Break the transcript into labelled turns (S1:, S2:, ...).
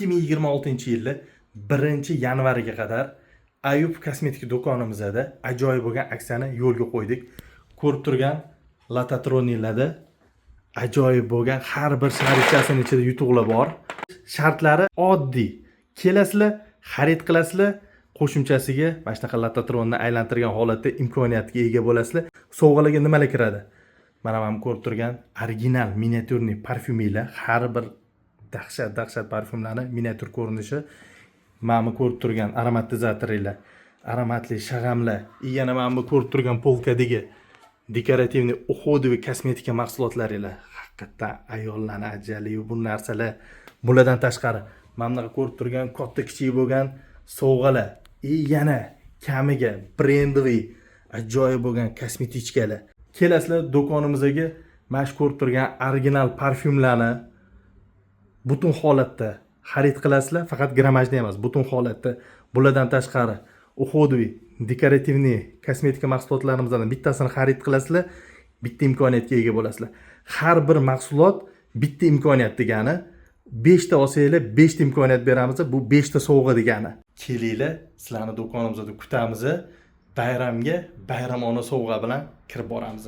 S1: 2026-yilni 1 yanvariga qadar Ayub kosmetika do'konimizda ajoyib bo'lgan aksiyani yo'lga qo'ydik. Ko'rib turgan lototronlarda ajoyib bo'lgan har bir sharichasini ichida yutuqlar bor. Shartlari oddiy: kelasizlar, xarid qilasizlar, qo'shimchasiga mana shunaqa lototronni aylantirgan holatda imkoniyatga ega bo'lasizlar. Sovg'alarga nimalar kiradi? Mana bu ko'rib turgan original миниатюрный parfyumlar, har bir dahshat dahshat parfyumlarni miniatyur ko'rinishi, mana bu ko'rib turgan aromatizatoringlar, aromatli shag'amlar и yana mana bu ko'rib turgan polkadagi декоративный, уходовый kosmetika mahsulotlaringlar. Haqiqatdan ayollarni ajali bu narsalar. Bulardan tashqari, mana bunaqa ko'rib turgan katta kichik bo'lgan sovg'alar и yana kamiga брендовый ajoyib bo'lgan косметичка lar. Kelasizlar do'konimizga, mana shu ko'rib turgan original parfyumlarni butun holatda xarid qilasizlar, faqat grammajni emas, butun holatda. Bulardan tashqari, уходовый, декоративный kosmetika mahsulotlarimizdan bittasini xarid qilasizlar, bitta imkoniyatga ega bo'lasizlar. Har bir mahsulot bitta imkoniyat degani, beshta olsanglar, beshta imkoniyat beramiz, bu beshta sovg'a degani. Kelinglar, sizlarni do'konimizda kutamiz. Bayramga bayramona sovg'a bilan kirib boramiz.